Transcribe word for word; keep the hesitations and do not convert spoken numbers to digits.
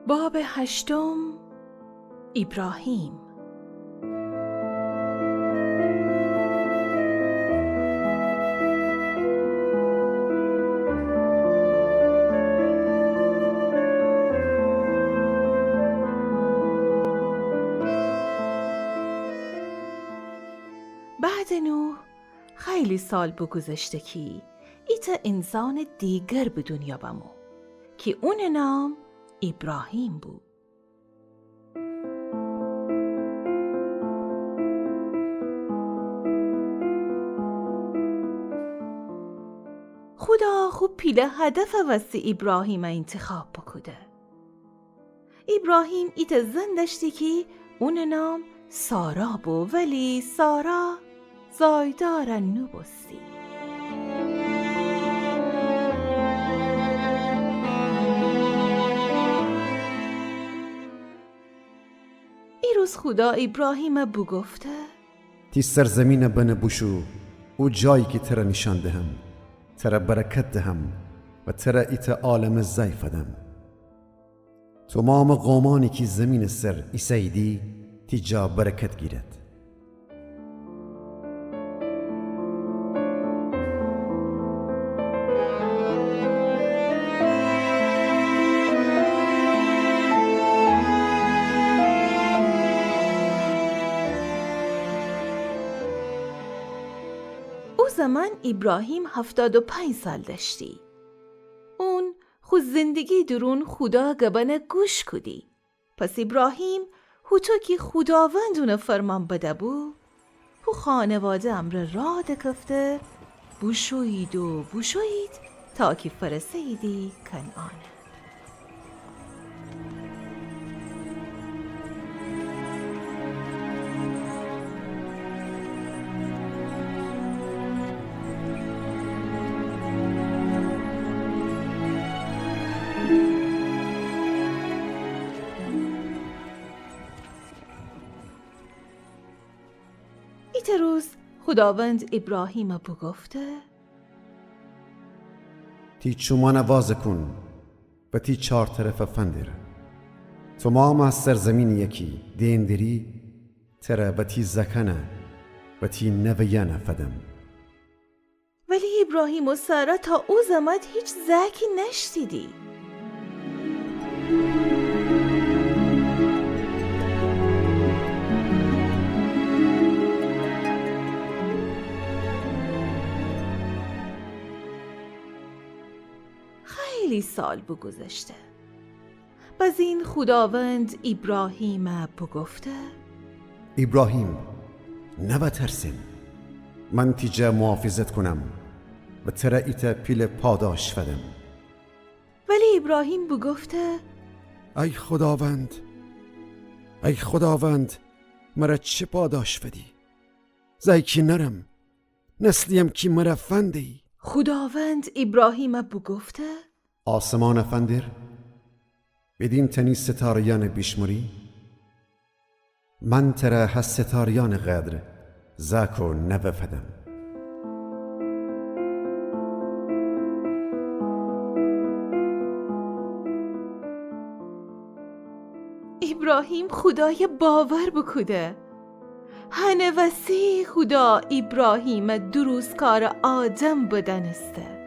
باب هشتم. ایبراهیم. بعدٚ نوح خیلی سال بوگوذشته کی ایتأ انسانٚ دیگر به دونیا بمو کی اونٚ نام ایبراهیم بو. خودا خو پیله هدفٚ وستی ایبراهیمَ اینتخاب بوکوده. ایبراهیم ایتأ زن دأشتی کی اونٚ نام سارا بو، ولی سارا زایدارَ نوبوستی. ایروز خودا ایبراهیمَ بوگفته: تی سرزمینَ بنه بوشو، او جایی کی ترَ نیشأن دهم، ترَ برکت دهم و ترَ ایتأ عالمٚ زأی فدم. تومامٚ قومأنی کی زمینٚ سر ایسه‌ییدی، تی جا برکت گیرد. او زمان ایبراهیم هفتاد و پنج سال دأشتی. اون خو زندگی دورون خودا گبأنَ گوش کودی. پس ایبراهیم، هوطو کی خوداوند اونَ فرمان بده‌بو، خو خانواده امرأ راه دکفته، بوشویید و بوشویید تا کی فرسه‌ییدی کنعانَ. ایتأ روز خوداوند ایبراهیمَ بوگفته: تی چومأنَ وازَ کون و تی چار طرفَ فندر. تومامٚ سرزمینی‌یَ کی دئن دری، ترَ و تی زأکأنَ و تی نوه‌یأنَ فدم. ولی ایبراهیم و سارا تا او زمات هیچ زأکی نأشتیدی. خیلی سال بوگوذشته. بزین خوداوند ایبراهیمَ بوگفته: ایبراهیم، نوأ ترسن. من تی جا محافظت کونم و ترَ ایتأ پیله پاداش فدم. ولی ایبراهیم بوگفته: ای خوداوند، ای خوداوند، مرَ چه پاداش فدی؟ زأی کی نأرم، نسلی‌یم کی مرَ فنده‌یی. خوداوند ایبراهیمَ بوگفته: آسمانَ فندر، بیدین تأنی ستاره‌یأنَ بیشمری؟ من ترَ هه ستاره‌یأنٚ قدر زأک و نوه فدم. ایبراهیم خودایَ باور بوکوده. هنٚ وسی خودا ایبراهیمَ دروستکارٚ آدم بدأنسته.